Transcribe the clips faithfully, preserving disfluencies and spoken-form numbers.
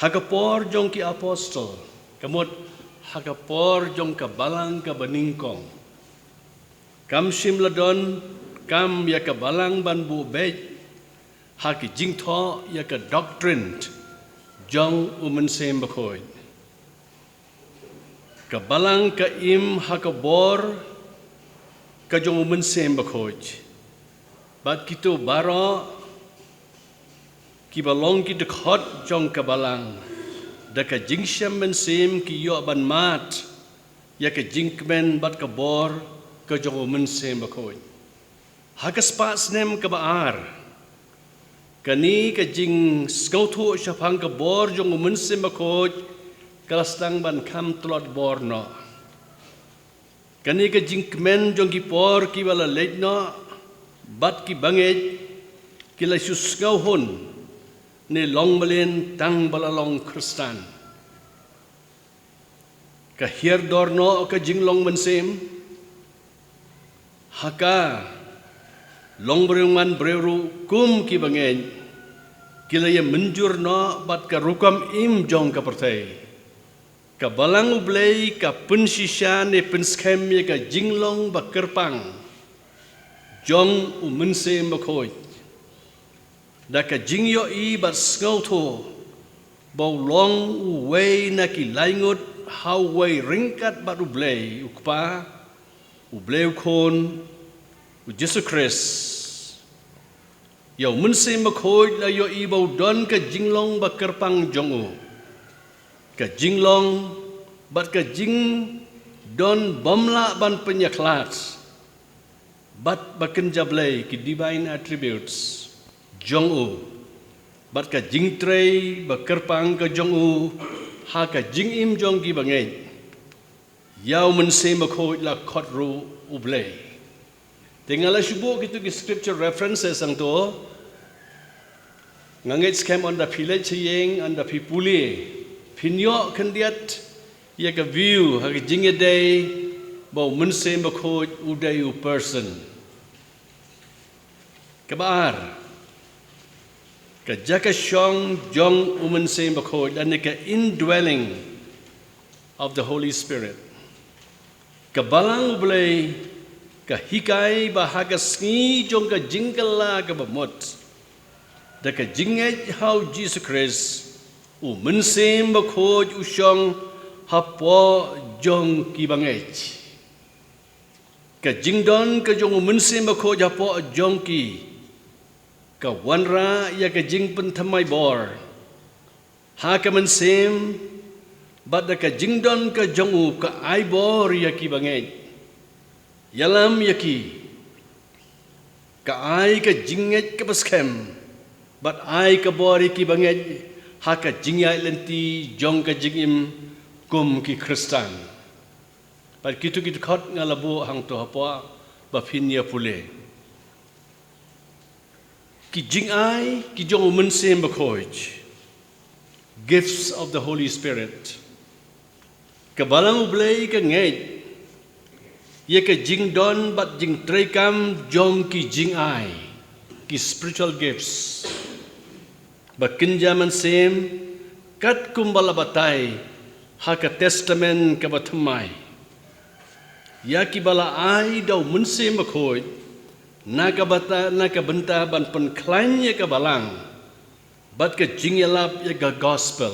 Ha ka por jong ki apostol, ka mut ha ka por jong ka balang kaba nyngkong, kam shym la don kam ïa ka balang ban buh beit ha ki jingthoh ïa ka doctrine jong U Mynsiem Bakhuid. Ka balang ka im ha ka bor ka jong U Mynsiem Bakhuid. Bad kito baroh kiba long ki dkhot jong ka balang, da ka jingshem mynsiem ki ïoh ban mad ïa ka jingkmen bad ka bor ka jong U Mynsiem Bakhuid. Ha ka spah snem kaba ar, kane ka jingsngewthuh shaphang ka bor jong U Mynsiem Bakhuid ka la sdang ban kham tlot bor noh. Kane ka jingkmen jong ki por kiba la leit noh bad ki bangeit ki la shu sngewhun ne long mlien tang ba la long Khristan. Ka hiar dor noh ka jinglong mynsiem. Ha ka long briew man briew ruh kum ki bangeit ki la ïa mynjur noh bad ka rukom im jong ka pyrthei. Ka balang U Blei ka pynshisha ne pynskhem ïa ka jinglong ba kyrpang jong U Mynsiem Bakhuid. Da ka jingïohi bad sngewthuh ba u long uwei na ki laingut ha uwei ryngkat bad U Blei U Kpa, U Blei U Khun, U Jisu Khrist. Ïa U Mynsiem Bakhuid la ïohi ba u don ka jinglong ba kyrpang jong u. Ka jinglong bad ka jingdon bym lah ban pynïakhlad. Bad ba kynja blei ki divine attributes jong u. Bad ka jingtrei ba kyrpang ka jong u ha ka jingim jong ki bangeit. Ïa U Mynsiem Bakhuid la khot ruh U Blei. Te nga la shu buh kito ki scripture references hangto. Nga ngeit skhem ynda phi leit sha ïing, ynda phi pule, phin ïoh khyndiat ïa ka view ha ka jingïadei ba U Mynsiem Bakhuid u dei u person. Kaba ar, ka jaka shong jong U Mynsiem Bakhuid lane ka indwelling of the Holy Spirit. Ka balang U Blei ka hikai ba ha ka sngi jong ka jingkylla kaba mut, da ka jingngeit ha U Jisu Khrist, U Mynsiem Bakhuid u shong hapoh jong ki bangeit. Ka jingdon ka jong U Mynsiem Bakhuid hapoh jong ki ka wanrah ïa ka jingpynthymmai bor ha ka mynsiem, bad da ka jingdon ka jong u ka ai bor ïa ki bangeit. Ïalam ïa ki, ka ai ka jingngeit kaba skhem, bad ai ka bor ïa ki bangeit ha ka jingïaid lynti jong ka jingim kum ki Khristan. Bad kito ki dkhot nga la buh hangto hapoh ba phin ïa pule. Ki jingai ki jong U Mynsiem Bakhuid. Gifts of the Holy Spirit. Ka balang U Blei ka ngeit ïa ka jingdon bad jingtreikam jong ki jingai, ki spiritual gifts. Ba kynja mynsiem, katkum ba la batai ha ka Testament kaba thymmai. Ïa kiba la ai da U Mynsiem Bakhuid na ka bynta, na ka bynta ban pynkhlaiñ ïa ka balang bad ka jingïalap ïa ka gospel.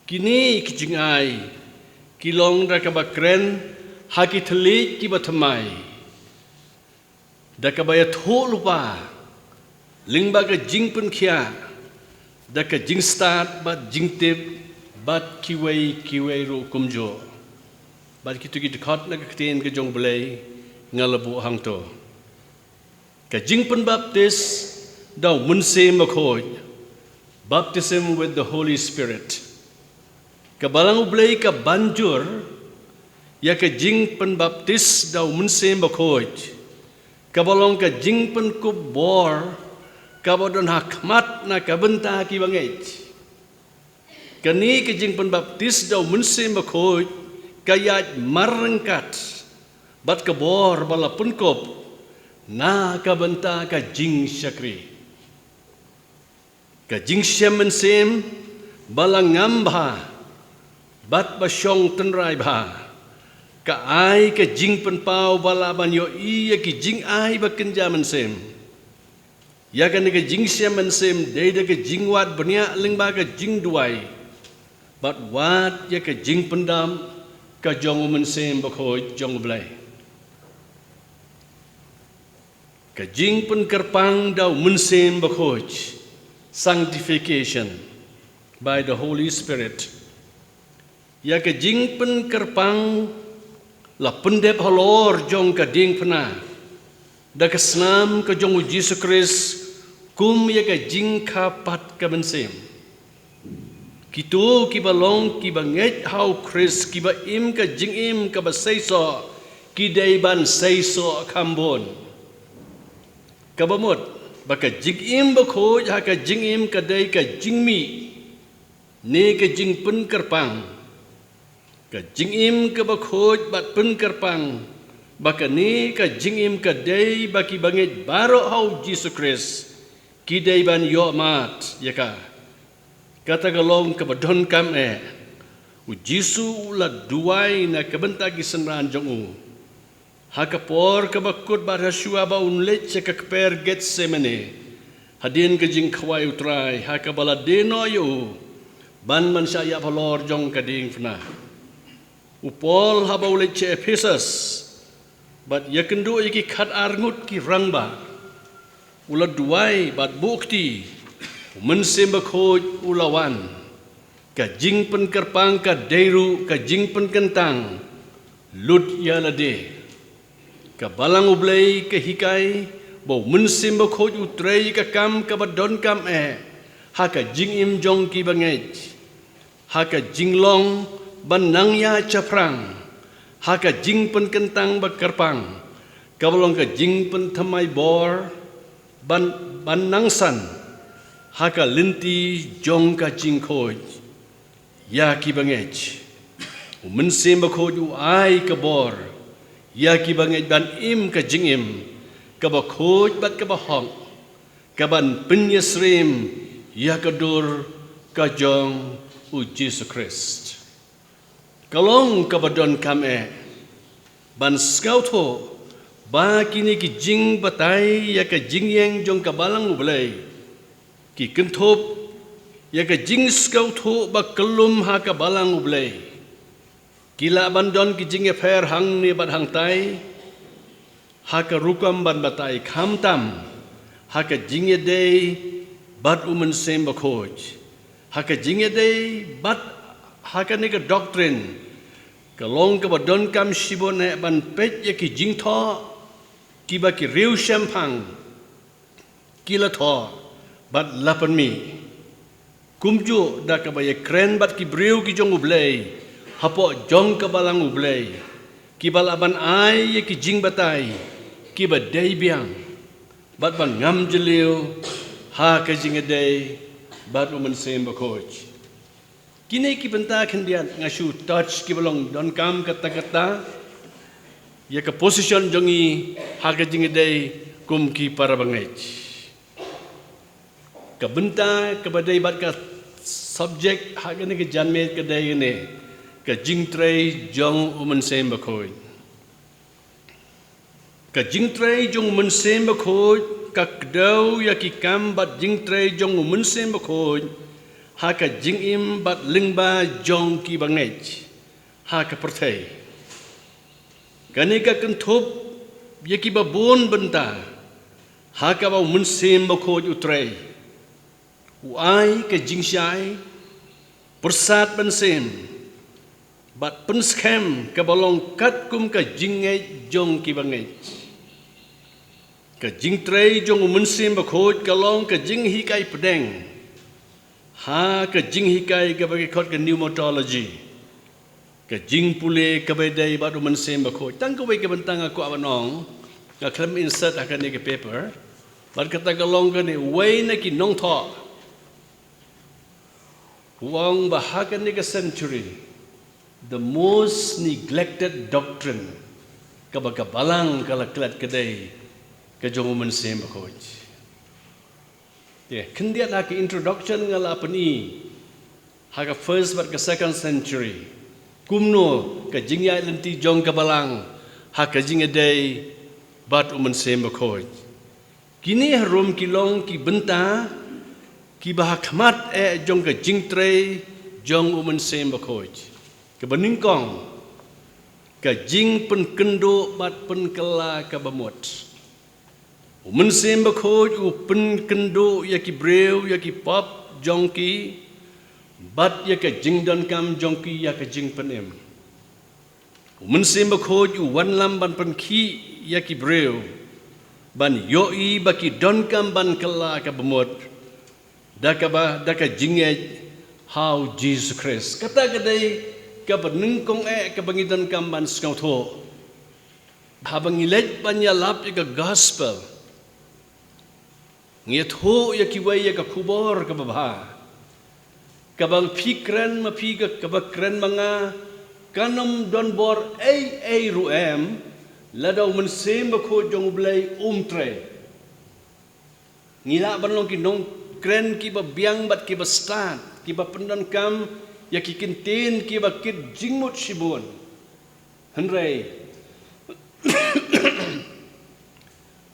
Kine ki jingai ki long da kaba kren ha ki thylliej kiba thymmai, da kaba ïathuh lypa lyngba ka jingpynkhiah, da ka jingstad bad jingtip bad kiwei kiwei ruh kumjuh. Bad kito ki dkhot na ka ktien ka jong U Blei nga la buh hangto. Ka jingpynbaptis da U Mynsiem Bakhuid, baptism with the Holy Spirit. Ka balang U Blei ka ban jur ïa ka jingpynbaptis da U Mynsiem Bakhuid, kaba long ka jingpynkup bor kaba don ha khmat na ka bynta ki bangeit. Kane ka jingpynbaptis da U Mynsiem Bakhuid ka ïaid marryngkat bad ka bor ba la pynkup na ka bynta ka jingshakri. Ka jingshem mynsiem ba la ngam bha bad ba shong tynrai bha, ka ai ka jingpynpaw ba lah ban ïohi ïa ki jingai ba kynja mynsiem. Ïa kane ka jingshem mynsiem dei da ka jingwad bniah lyngba ka jingduwai bad wad ïa ka jingpyndap ka jong U Mynsiem Bakhuid jong U Blei. Ka jingpynkyrpang da U Mynsiem Bakhuid, sanctification by the Holy Spirit. Ïa ka jingpynkyrpang la pyndep halor jong ka diengphna da ka snam ka jong U Jisu Khrist kum ïa ka jingkha pat ka mynsiem. Kito kiba long kiba ngeit ha U Khrist kiba im ka jingim kaba seisoh, ki dei ban seisoh kham bun. Kaba mut ba ka jingim bakhuid ha ka jingim ka dei ka jingmih ne ka jingpynkyrpang. Ka jingim kaba khuid bad pynkyrpang ba kane ka jingim ka dei ba kiba ngeit baroh ha U Jisu Khrist ki dei ban ïohmad ïa ka. Kata ka long kaba donkam eh. U Jisu u la duwai na ka bynta ki synran jong u ha ka por kaba kut bad ha shuwa ba un leit sha ka kper Gethsemane, hadien ka jingkhawai U Trai, ha kaba la die noh ïa u ban ban shah ïap halor jong ka diengphna. U Paul haba u leit sha Ephesus bad ïakynduh ïa ki khatar ngut ki rangbah, u la duwai bad buh kti, U Mynsiem Bakhuid u la wan. Ka jingpynkyrpang ka dei ruh ka jingpynkyntang lut ïa lade. Ka Balang U Blei ka hikai ba U Mynsiem Bakhuid u trei ka kam kaba donkam eh ha ka jingim jong kiba ngeit, ha ka jinglong ban nang ïa shaphrang, ha ka jingpynkyntang ba kyrpang, kaba long ka jingpynthymmai bor ban, ban nang san ha ka lynti jong ka jingkhuid. Ïa kiba ngeit, U Mynsiem Bakhuid u ai ka bor ïa kiba ngeit ban im ka jingim kaba khuid bad kaba hok, kaban pynïasyriem ïa ka dur ka jong U Jisu Khrist. Ka long kaba donkam eh ban sngewthuh ba kine ki jingbatai ïa ka jingïeng jong ka Balang U Blei ki kynthup ïa ka jingsngewthuh ba kyllum ha ka Balang U Blei. Ki lah ban don ki jingïapher hangne bad hangtai ha ka rukom ban batai, khamtam ha ka jingïadei bad U Mynsiem Bakhuid, ha ka jingïadei bad ha kane ka doctrine. Ka long kaba donkam shibun eh ban peit ïa ki jingthoh kiba ki riewshemphang ki la thoh bad la pynmih, kumjuh da kaba ïakren bad ki briew ki jong U Blei hapoh jong ka Balang U Blei, kiba lah ban ai ïa ki jingbatai kiba dei biang bad ban ngam jylliew ha ka jingïadei bad U Mynsiem Bakhuid. Kine ki bynta khyndiat nga shu touch kiba long donkam katta katta ïa ka position jong ngi ha ka jingïadei kum ki para bangeit. Ka bynta kaba dei bad ka subject ha kane ka janmiet ka dei kane, ka jingtrei jong U Mynsiem Bakhuid. Ka jingtrei jong U Mynsiem Bakhuid ka kdew ïa ki kam bad jingtrei jong U Mynsiem Bakhuid ha ka jingim bad lyngba jong kiba ngeit ha ka pyrthei. Kane ka kynthup ïa kiba bun bynta ha kaba U Mynsiem Bakhuid u trei. U ai ka jingshai, pyrsad mynsiem bad pynskhem kaba long katkum ka jingngeit jong kiba ngeit. Ka jingtrei jong U Mynsiem Bakhuid ka long ka jinghikai pdeng ha ka jinghikai kaba ki khot ka pneumatology. Ka jingpule kaba dei bad U Mynsiem Bakhuid. Tang kawei ka bynta nga kwah ban ong, nga khlem insert ha kane ka paper. Bad kata ka long kane, uwei na ki nongthoh u ong ba ha kane ka century, the most neglected doctrine kaba ka balang ka la klet ka dei ka jong U Mynsiem Bakhuid. Te khyndiat ha ka introduction nga la pyni Ha ka first bad ka second century, kumno ka jingïaid lynti jong ka Balang ha ka jingïadei bad U Mynsiem Bakhuid. Kine harum ki long ki bynta kiba ha khmat eh jong ka jingtrei jong U Mynsiem Bakhuid. Kaba nyngkong, ka jingpynkynduh bad pynkylla kaba mut. U Mynsiem Bakhuid u pynkynduh ïa ki briew ïa ki pop jong ki bad ïa ka jingdonkam jong ki ïa ka jingpynim. U Mynsiem Bakhuid u wanlam ban pynkhih ïa ki briew ban ïohi ba ki donkam ban kylla kaba mut da kaba, da ka jingngeit ha U Jisu Khrist. Kata ka dei kaba nyngkong eh kaba ngi donkam ban sngewthuh. Haba ngi leit ban ïalap ïa ka gospel, ngi ïathuh ïa kiwei ïa ka khubor kaba bha. Kaba phi kren ma phi, ka, kaba kren ma nga, kan ym don bor ei ei ruh em lada U Mynsiem Bakhuid jong U Blei um trei. Ngi lah ban long ki nongkren kiba biang bad kiba stad, kiba pyndonkam ïa ki kyntien kiba kit jingmut shibun. Hynrei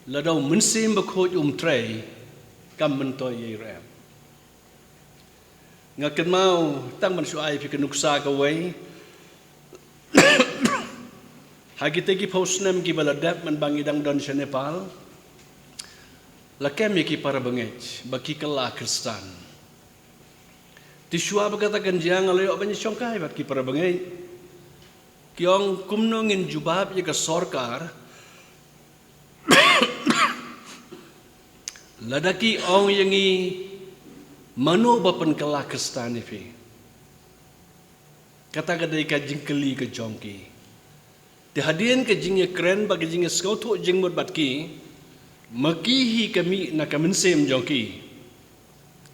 lada U Mynsiem Bakhuid um trei, kam myntoi ei ruh em. Nga kynmaw, tang ban shu ai phi ka nuksa kawei. Ha kitei ki phew snem kiba la dep mynba ngi dang don sha Nepal, la kem ïa ki para bangeit ba ki kylla Khristan. Te shuwa ba kata kan jia, nga la ïoh ban ïashongkai bad ki para bangeit. Ki ong, kumno ngin jubab ïa ka sorkar lada ki ong ïa ngi, mano ba pynkylla Khristan ïa phi? Kata ka dei ka jingkylli ka jong ki. Te hadien ka jingïakren bad ka jingïasngewthuh jingmut bad ki, ma ki hi ka mih na ka mynsiem jong ki,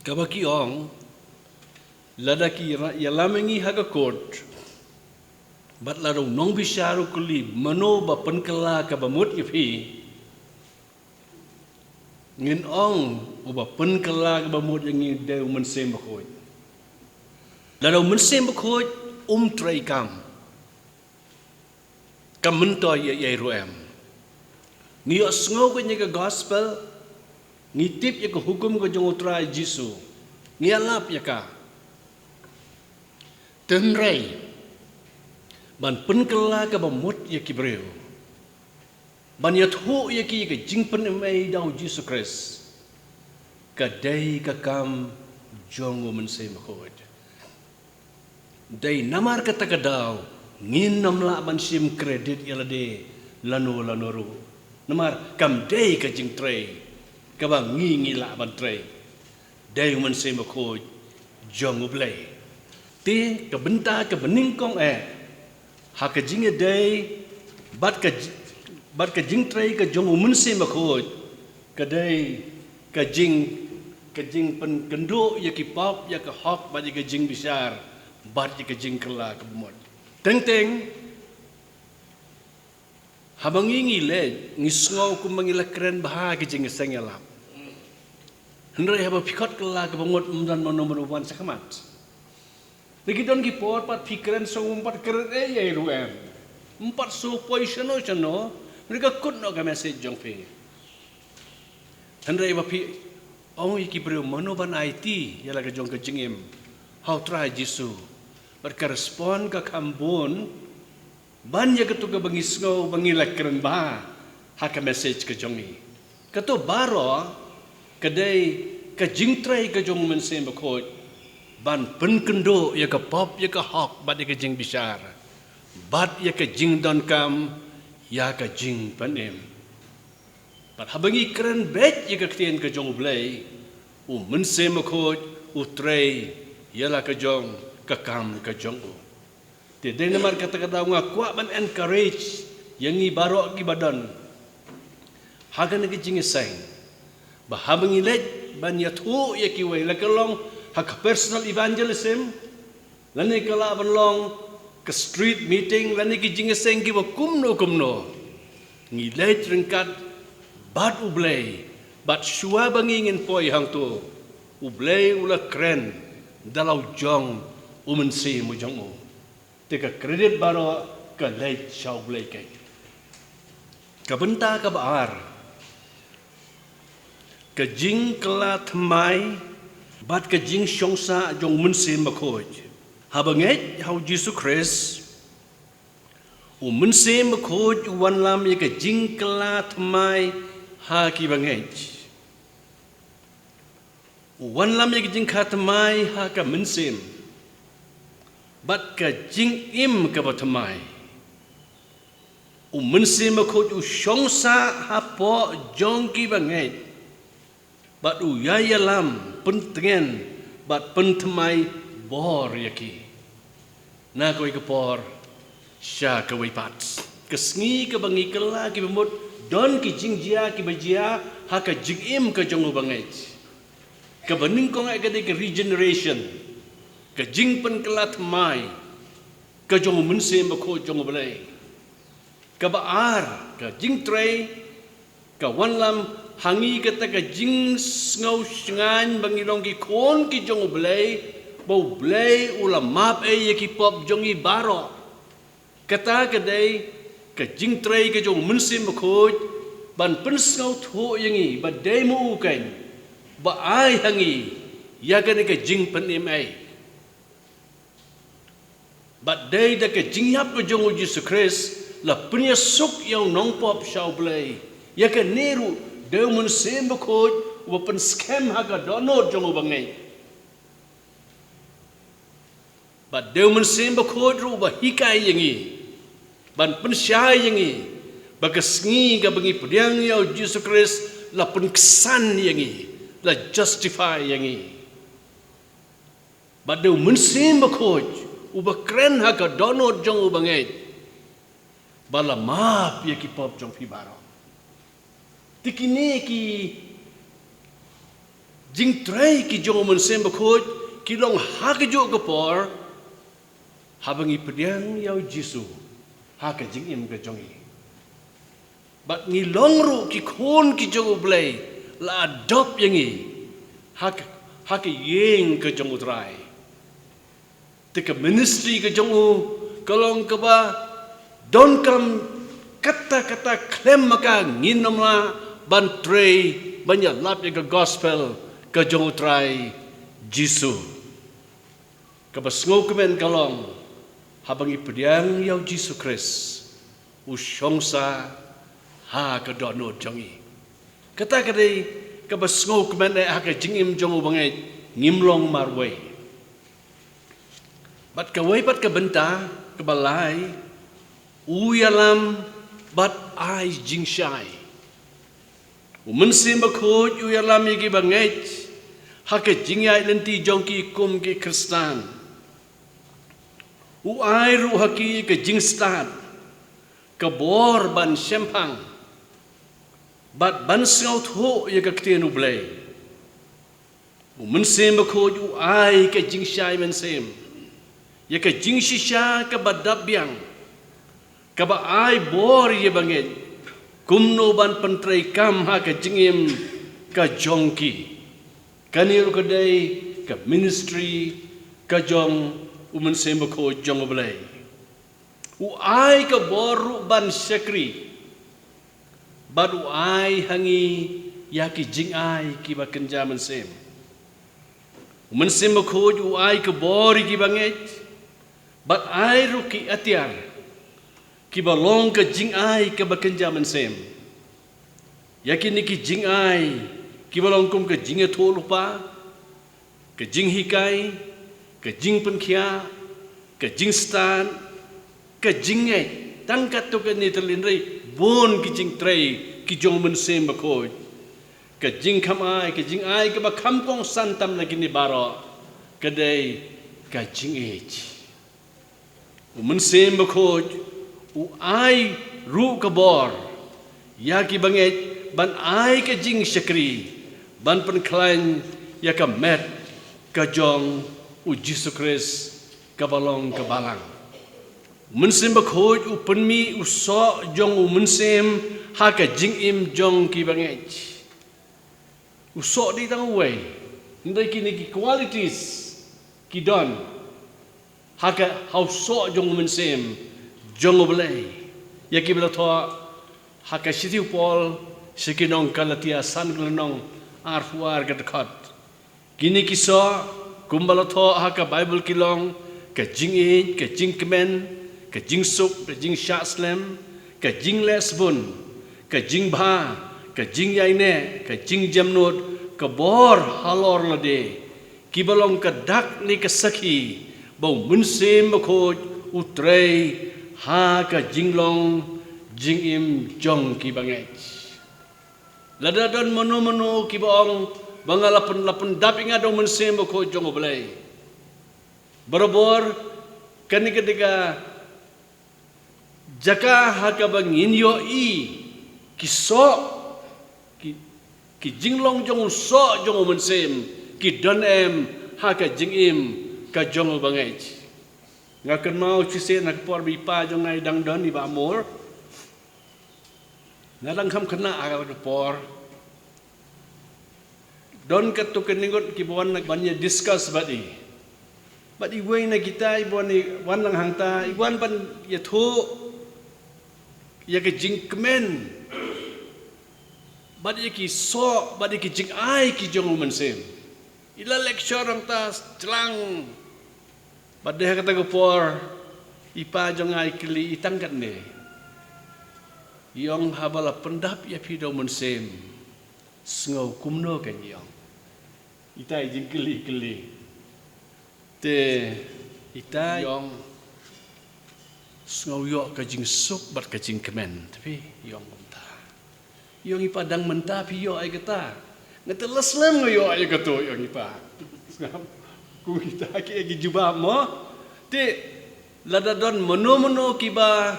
kaba ki ong, lada ki ra-, ïalam ïa ngi ha ka kot, bad lada u nongbishar u kylli, mano ba pynkylla kaba mut ïa phi, ngin ong, uba pynkylla kaba mut ïa ngi dei U Mynsiem Bakhuid. Lada U Mynsiem Bakhuid um trei kam, kam myntoi ei ei ruh em. Ngi ïohsngew ïa ka gospel, ngi tip ïa ka hukum ka jong U Trai Jisu, ngi ïalap ïa ka. Hynrei ban pynkylla kaba mut ïa ki briew, ban ïathuh ïa ki ka jingpynim ei da U Jisu Khrist, ka dei ka kam jong U Mynsiem Bakhuid. Dei namar kata ka daw ngin ym lah ban shim credit ïa lade lano lano ruh. Namar kam dei ka jingtrei kaba ngi ngi lah ban trei. Dei U Mynsiem Bakhuid jong U Blei. Te ka bynta kaba nyngkong eh ha ka jingïadei bad ka ji-, bad ka jingtrei ka jong U Mynsiem Bakhuid, ka dei ka jing, ka jingpynkynduh ïa ki pop, ïa ka hok bad ïa ka jingbishar bad ïa ka jingkylla kaba mut. Teng teng, haba ngi ngi leit, ngi sngew kumba ngi la kren bha ha ka jingïaseng ïalap. Hynrei haba phi khot kylla kaba mut, ym don mano mano ban sa khmat. Te ki don ki por pat phi kren shuh, ym pat kren ei ei ruh em. Ym pat shu poi shano shano, hynrei ka kut noh ka message jong phi. Hynrei ba phi ong ïa ki briew mano ban aiti ïa la ka jong ka jingim ha U Trai Jisu, bad ka respond ka kham bun ban ïa katu kaba ngi sngew ba ngi la kren bha ha ka message ka jong ngi. Katu baroh ka dei ka jingtrei ka jong U Mynsiem Bakhuid ban pynkynduh ïa ka pop, ïa ka hok bad ïa ka jingbishar, bad ïa ka jingdonkam ïa ka jingpynim. Bad haba ngi kren beit ïa ka ktien ka jong U Blei, U Mynsiem Bakhuid u trei ïa la ka jong ka kam ka jong u. Te dei namar kata ka daw nga kwah ban encourage ïa ngi baroh kiba don ha kane ka jingïaseng, ba haba ngi leit ban ïathuh ïa kiwei, la ka long ha ka personal evangelism, lane ka lah ban long ka street meeting, lane ki jingïaseng kiba kumno kumno, ngi leit ryngkat bad U Blei, bad shuwa ba ngi ngin poi hangto, U Blei u la kren da la u jong U Mynsiem u jong u. Te ka credit baroh ka leit sha U Blei keiñ. Ka bynta kaba ar, ka jingkylla thymmai bad ka jingshong sah jong U Mynsiem Bakhuid. Haba ngeit ha U Jisu Khrist, U Mynsiem Bakhuid u wanlam ïa ka jingkylla thymmai ha ki bangeit. U wanlam ïa ka jingkylla thymmai ha ka mynsiem bad ka jingim kaba thymmai. U Mynsiem Bakhuid u shong sah hapoh jong ki bangeit bad u ïai ïalam, pyntngen bad pynthymmai bor ïa ki. Na kawei ka por sha kawei pat. Ka sngi kaba ngi kylla ki bamut, don ki jingjia kiba jia ha ka jingim ka jong u bangeit. Kaba nyngkong eh ka dei ka regeneration, ka jingpynkylla thymmai ka jong U Mynsiem Bakhuid jong U Blei. Kaba ar, ka jingtrei ka wanlam ha ngi, kata ka jingsngew shngaiñ ba ngi long ki khun ki jong U Blei, ba U Blei u la map ei ïa ki pop jong ngi baroh. Kata ka dei ka jingtrei ka jong U Mynsiem Bakhuid ban pynsngewthuh ïa ngi ba dei ma u keiñ ba ai ha ngi ïa kane ka jingpynim ei. Bad dei da ka jingïap ka jong U Jisu Khrist la pynïasuk ïa u nongpop sha U Blei. Ïa kane ruh dei U Mynsiem Bakhuid uba pynskhem ha ka dohnud jong u bangeit. Bad dei U Mynsiem Bakhuid ruh uba hikai ïa ngi, ban pynshai ïa ngi ba ka sngi kaba ngi pdiang ïa U Jisu Khrist la pynksan ïa ngi, la justify ïa ngi. Bad dei U Mynsiem Bakhuid uba kren ha ka dohnud jong u bangeit ba la map ïa ki pop jong phi baroh. Te kine ki jingtrei ki jong U Mynsiem Bakhuid ki long ha kajuh ka por haba ngi pdiang ïa U Jisu ha ka jingim ka jong ngi. Bad ngi long ruh ki khun ki jong U Blei, la adopt ïa ngi ha ka, ha ka ïing ka jong U Trai. Te ka ministry ka jong u ka long kaba donkam katta katta, khlem ma ka ngin ym lah ban trei ban ïalap ïa ka gospel ka jong U Trai Jisu. Kaba sngewkmen ka long haba ngi pdiang ïa U Jisu Khrist, u shong sah ha ka dohnud jong ngi. Kata ka dei kaba sngewkmen eh ha ka jingim jong u bangeit, ngim long marwei. Bad kawei pat ka bynta kaba lai, u ïalam bad ai jingshai. U Mynsiem Bakhuid u ïalam ïa ki bangeit ha ka jingïaid lynti jong ki kum ki Khristan. U ai ruh ha ki ka jingstad, ka bor ban shemphang bad ban sngewthuh ïa ka ktien U Blei. U Mynsiem Bakhuid u ai ka jingshai mynsiem, ïa ka jingshisha kaba dap biang, kaba ai bor ïa bangeit kumno ban pyntreikam ha ka jingim ka jong ki. Kane ruh ka dei ka ministry ka jong U Mynsiem Bakhuid jong U Blei. U ai ka bor ruh ban shakri bad u ai ha ngi ïa ki jingai kiba kynja mynsiem. U Mynsiem Bakhuid u ai ka bor ïa ki bangeit bad ai ruh ki atiar kiba long ka jingai kaba kynja mynsiem. Ïa kine ki jingai kiba long kum ka jingïathuhlypa, ka jinghikai, ka jingpynkhiah, ka jingstad, ka jingngeit. Tang katto katne tylli, hynrei bun ki jingtrei ki jong U Mynsiem Bakhuid. Ka jingkham ai, ka jingai kaba kham kongsan tam na kine baroh ka dei ka jingïeit. U Mynsiem Bakhuid u ai ruh ka bor ïa ki bangeit ban ai ka jingshakri ban pynkhlaiñ ïa ka met ka jong U Jisu Khrist kaba long ka Balang. U Mynsiem Bakhuid u pynmih u soh jong U Mynsiem ha ka jingim jong ki bangeit. U soh dei tang uwei, hynrei kine ki qualities ki don. ha ka, ha u soh jong u Mynsiem jong U Blei. Ïa kiba la thoh ha ka shithi u Paul sha ki nong Galatia, san ka lynnong, arphew ar ka dkhot. Kine ki soh, kumba la thoh ha ka Baibl, ki long ka jingïeit, ka jingkmen, ka jingsuk, ka jingshah slem, ka jingleh sbun, ka jingbha, ka jingïaineh, ka jingjemnud, ka bor halor lade, kiba long ka dak ne ka sakhi ba u Mynsiem Bakhuid u trei ha ka jinglong jingim jong ki bangeit. Lada don mano mano kiba ong ba nga la pyn, la pyndap ïa nga da u Mynsiem Bakhuid jong U Blei, barabor kane ka dei ka jaka ha kaba ngin ïohi ki soh, ki, ki jinglong jong u soh jong u Mynsiem ki don em ha ka jingim ka jong u bangeit. Nga kynmaw shisien ha ka por ba i pa jong nga i dang don, i Bah Mor. Nga dang kham khynnah ha ka por. Don katto katne ngut kiba wan ban ïa discuss bad i. Bad iwei na kita i wan, i wan lang hangta, i wan ban ïathuh ïa ka jingkmen bad ïa ki soh bad ïa ki jingai ki jong u Mynsiem. I la lecture hangta shlang. Bad dei ha kata ka por i pa jong nga i kylli, i tang katne. I ong, haba la pyndap ïa phi da u Mynsiem, sngew kumno, kan i ong. Ita i jingkylli kylli. Te ita i ong, sngew ïoh ka jingsuk bad ka jingkmen, te phi, i ong kumta. I ong, i pa, dang mynta phi ïoh ïa kata? Nga te la slem nga ïoh ïa kato, i ong i pa. Kum kita ki, ki jubab mo. Te lada don mano mano kiba,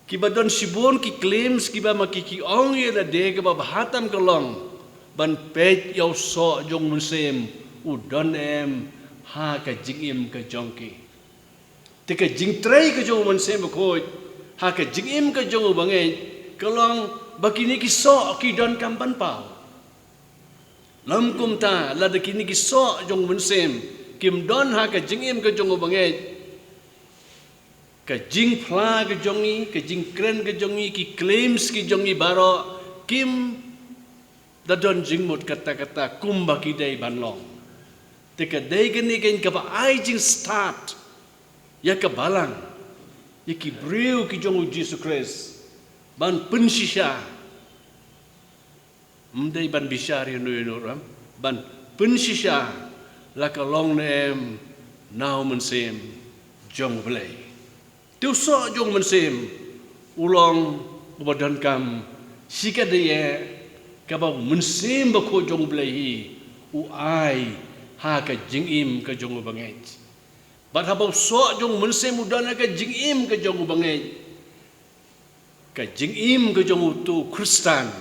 kiba don shibun ki claims kiba ma ki, ki ong ïa lade, kaba bha tam ka long ban peit ïa u soh jong u Mynsiem u don em ha ka jingim ka jong ki. Te ka jingtrei ka jong u Mynsiem Bakhuid ha ka jingim ka jong u bangeit ka long ba kine ki soh ki donkam ban paw. Lym kumta, lada kine ki soh jong u Mynsiem kim don ha ka jingim ka jong u bangeit, ka jingphla ka jong ngi, ka jingkren ka jong ngi, ki claims ki jong ngi baroh kim da don jingmut katta katta kumba ki dei ban long. Te ka dei kane keiñ kaba ai jingstad ïa ka balang, ïa ki briew ki jong u Jisu Khrist ban pynshisha. Ym dei ban bishar ïano ïano ruh, ban pynshisha la ka long ne em na u Mynsiem jong u Blei. Te u soh jong u Mynsiem u long uba donkam shikatdei ïa kaba u Mynsiem Bakhuid jong u Blei hi u ai ha ka jingim ka jong u bangeit. Bad haba u soh jong u Mynsiem u don ha ka jingim ka jong u bangeit, ka jingim ka jong uto u Khristan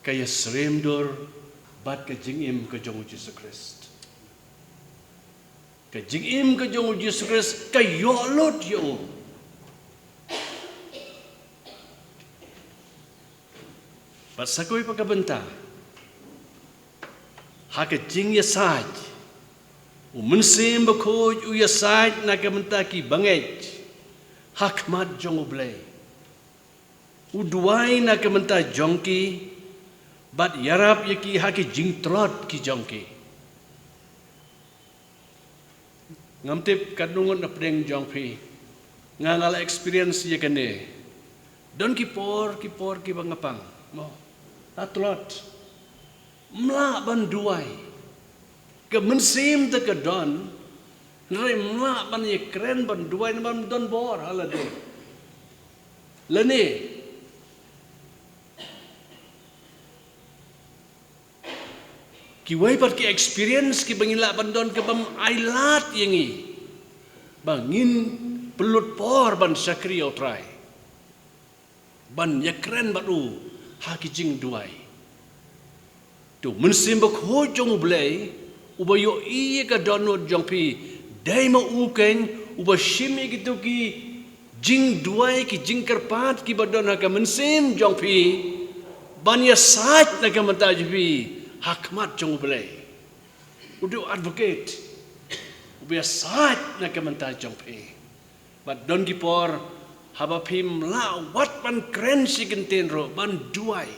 ka ïasyriem dur bad ka jingim ka jong u Jisu Khrist. Ka jingim ka jong u Jisu Khrist ka ïoh lut ïa u. Bad sa kawei pat ka bynta, ha ka jingïasaid, u Mynsiem Bakhuid u ïasaid na ka bynta ki bangeit ha khmat jong u Blei. U duwai na ka bynta jong ki bad ïarap ïa ki ha ki jingtlot ki jong ki. Ngam tip katno ngut na pdeng jong phi, nga nga la experience ïa kane. Don ki por, ki por kiba nga pang, mo, la tlot, ym lah ban duwai. Ka mynsiem te ka don, hynrei ym lah ban ïakren ban duwai namar ym don bor ha lade. Lane kiwei pat ki experience kiba ngi lah ban don kaba ym ailad ïa ngi ba ngin pynlut por ban shakri ïa u Trai, ban ïakren bad u ha ki jingduwai. Te u Mynsiem Bakhuid jong u Blei uba ïohi ïa ka dohnud jong phi, dei ma u keiñ uba shim ïa kito ki jingduwai, ki jingkyrpad kiba don ha ka mynsiem jong phi, ban ïasaid na ka bynta jong phi ha khmat jong u Blei. U dei u advocate, u Ïasaid na ka bynta jong phi. Bad don ki por, haba phim lah wat ban kren shi kyntien ruh, ban duwai.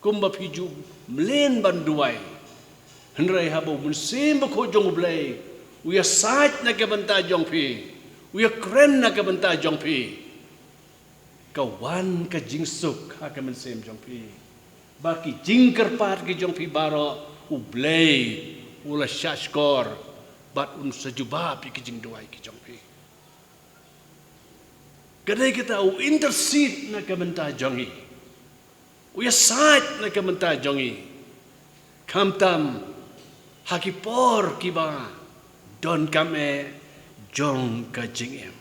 Kumba phi ju mlien ban duwai. Hynrei haba u Mynsiem Bakhuid jong U Blei u ïasaid na ka bynta jong phi, u ïakren na ka bynta jong phi, ka wan ka jingsuk ha ka mynsiem jong phi. Ba ki jingkyrpad ki jong phi baroh, U Blei u la shahshkor bad un sa jubab ïa ki jingduwai ki jong phi. Ka dei kata u intercede na ka bynta jong ngi. U ïasaid na ka bynta jong ngi. Khamtam ha ki por kiba donkam eh jong ka jingim.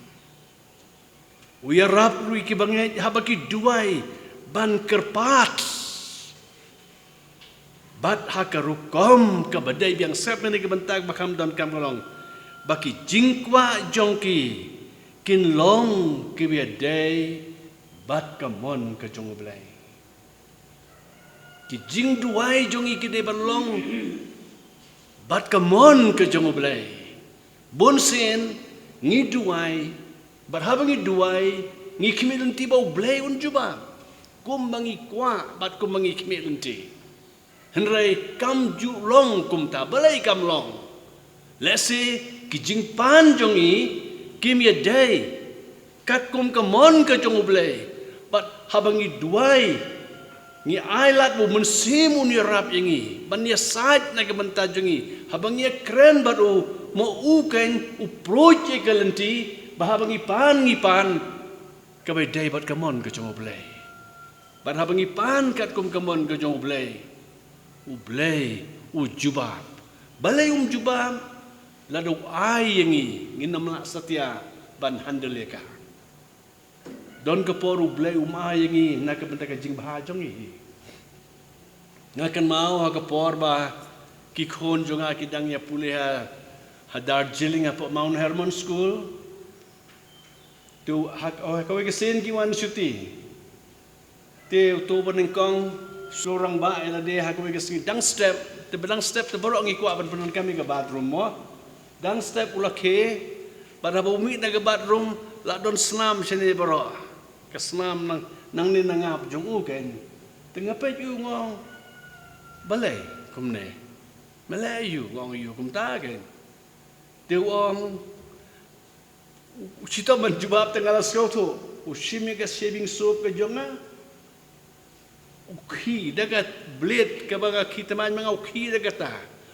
U ïarap ruh ïa ki bangeit haba ki duwai ban kyrpad. Bad ha ka rukom kaba dei biang, sngap ïa kane ka bynta ba kham donkam ka long. Ba ki jingkwah jong ki kin long kiba ïadei bad ka mon ka jong U Blei. Ki jingduwai jong ngi ki dei ban long bad ka mon ka jong U Blei. Bun sien ngi duwai, bad haba ngi duwai, ngi khmih lynti ba U Blei un jubab kumba ngi kwah bad kumba ngi khmih lynti. Hynrei kam ju long kumta, balei kam long? Lehse ki jingpan jong ngi kim ïadei katkum ka mon ka jong U Blei. Bad haba ngi duwai, ngi ailad ba u Mynsiem un ïarap ïa ngi, ban ïasaid na ka bynta jong ngi. Haba ngi ïakren bad u, mo u keiñ u pruid ïa ka lynti, ba haba ngi pan, ngi pan kaba ïadei bad ka mon ka jong U Blei. Bad haba ngi pan katkum ka mon ka jong U Blei, U Blei u jubab. Balei um jubab? Lada u ai ïa ngi, ngin ym lah satia ban handle ïa ka. Don ka por U Blei um ai ïa ngi na ka bynta ka jingbha jong ngi hi. Nga kynmaw ha ka por ba ki khun jong nga ki dang ïa pule ha, ha Darjeeling, hapoh Mount Hermon School. Te ha, ha kawei ka sien ki wan shuti. Te uto uba nyngkong u shu rangbah ïa lade ha kawei ka sngi, dang step, te ba dang step te baroh ngi kwah ban pyndonkam ïa ka bathroom mo. Dang step u la khie, bad haba u mih na ka bathroom, la don snam shane baroh. Ka snam nang, nangne na ngap jong u keiñ. Te nga peit ïa u, nga ong, balei kumne? Me leh aïu? Nga ong, aïu kumta keiñ? Te u ong, u, u shitom ban jubab te nga la sngewthuh. U shim ïa ka shaving soap ka jong nga, u khih da ka blade kaba nga khih thymmai ma nga, u khih da kata.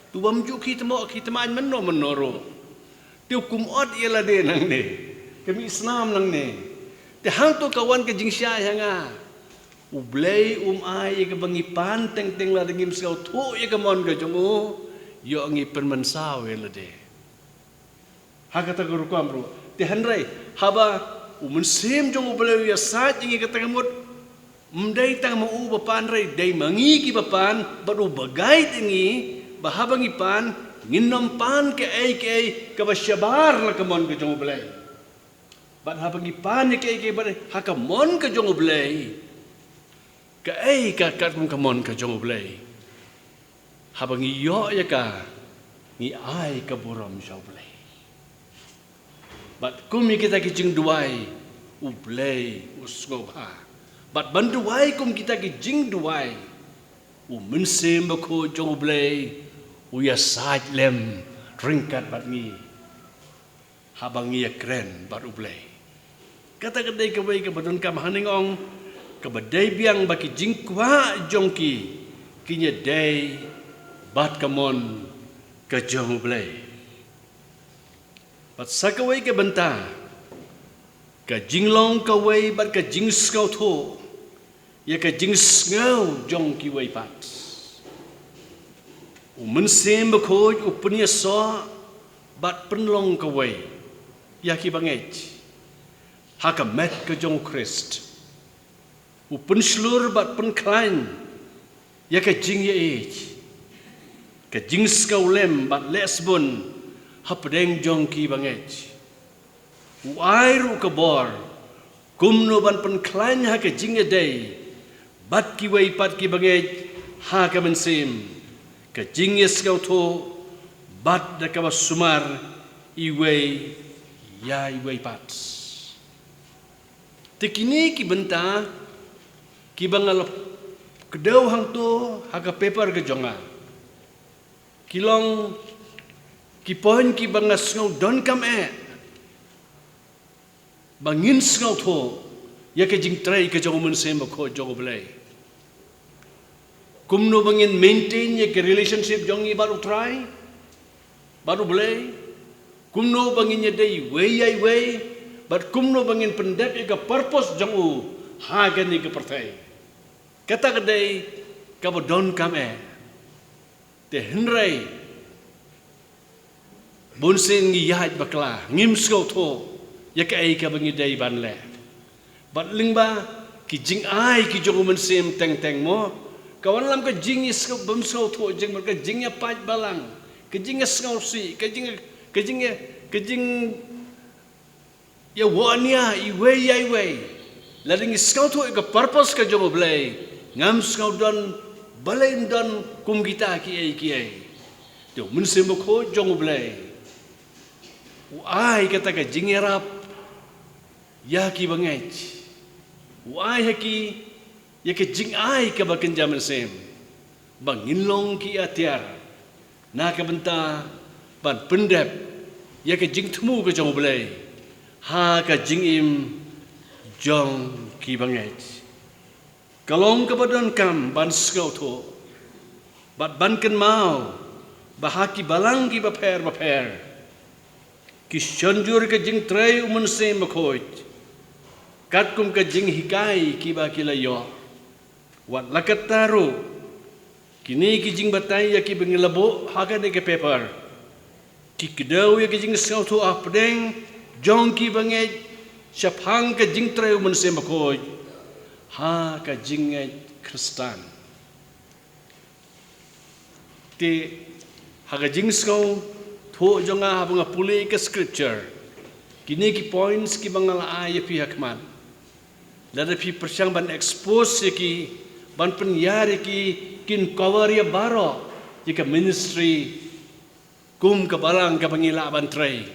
Te u bym ju khih thymmai, khih thymmai mynno mynno ruh. Te u kum ot ïa lade nangne, ka mih snam nangne. Te hangto ka wan ka jingshai ha nga. U Blei um ai ïa kaba ngi pan teng teng lada ngim sngewthuh ïa ka mon ka jong u, ïoh ngi pynmynsaw ïa lade. Ha kata ka rukom ruh. Te hynrei haba u Mynsiem jong U Blei u ïasaid ïa ngi kata ka mut, ym dei tang ma u ba pan, hynrei dei ma ngi kiba pan, bad u ba guide ïa ngi, ba haba ngi pan, ngin ym pan kaei kaei kaba shabar na ka mon ka jong U Blei. Bad haba ngi pan ïa kaei kaei ba ha ka mon ka jong U Blei, kaei ka katkum ka mon ka jong U Blei, haba ngi ïoh ïa ka, ngi ai ka burom sha U Blei. Bad kum ïa kita ki jingduwai, U Blei u sngewbha. Bad ban duwai kum kita ki jingduwai, u Mynsiem Bakhuid jong U Blei u ïasaid lem ryngkat bad ngi haba ngi ïakren bad U Blei. Kata ka dei kawei kaba donkam, hangne nga ong, kaba dei biang ba ki jingkwah jong ki kin ïadei bad ka mon ka jong U Blei. Bad sa kawei ka bynta, ka jinglong kawei bad ka jingsngewthuh ïa ka jingsngew jong kiwei pat. U Mynsiem Bakhuid u pynïasoh bad pynlong kawei ïa ki bangeit ha ka met ka jong U Khrist. U pynshlur bad pynkhlaiñ ïa ka jingïaieit, ka jingsngewlem bad leh sbun hapdeng jong ki bangeit. U ai ruh ka bor kumno ban pynkhlaiñ ha ka jingïadei bad kiwei pat ki bangeit ha ka mynsiem, ka jingïasngewthuh, bad da kaba sumar iwei ïa iwei pat. Te kine ki bynta kiba nga la kdew hangto ha ka paper ka jong nga ki long ki point kiba nga sngew donkam eh ba ngin sngewthuh ïa ka jingtrei ka jong u Mynsiem Bakhuid jong U Blei. Kumno ba ngin maintain ïa ka relationship jong ngi bad U Trai, bad U Blei. Kumno ba ngin ïadei iwei ïa iwei, bad kumno ba ngin pyndep ïa ka purpose jong u ha kane ka pyrthei. Kata ka dei kaba donkam eh. Te hynrei bunsien ngi ïaid bakla, ngim sngewthuh ïa kaei kaba ngi dei ban leh. Bad lyngba ki jingai ki jong u Mynsiem teng teng mo, ka wanlam ka jingïasngew, bym sngewthuh jingmut, ka jingïapait balang, ka jingïasngewsih, ka jing, ka jing, ka jing ïa wan ïa iwei ïa iwei. Lada ngi sngewthuh ïa ka purpose ka jong U Blei, ngam sngew don balei yn don kum kita kiei kiei. Te u Mynsiem Bakhuid jong U Blei u ai kata ka jingïarap ïa ki bangeit. U ai ha ki ïa ka jingai kaba kynja mynsiem ba ngin long ki atiar na ka bynta ban pyndep ïa ka jingthmu ka jong U Blei ha ka jingim jong ki bangeit. Ka long kaba donkam ban sngewthuh bad ban kynmaw ba ha ki balang kiba pher bapher ki shon jur ka jingtrei u Mynsiem Bakhuid katkum ka jinghikai kiba ki la ïoh. Wat la katta ruh, kine ki jingbatai ïa kiba ngi la buh ha kane ka paper ki kdew ïa ka jingsngewthuh hapdeng jong ki bangeit shaphang ka jingtrei u Mynsiem Bakhuid ha ka jingngeit Khristan. Te ha ka jingsngewthuh jong nga haba nga pule ka scripture, kine ki points kiba nga la ai ïa phi ha khmat, lada phi pyrshang ban expose ïa ki, ban pynïar ïa ki, kin cover ïa baroh ïa ka ministry kum ka balang kaba ngi lah ban trei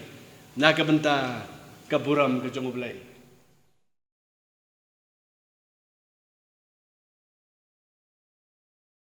na ka bynta ka burom ka jong U Blei.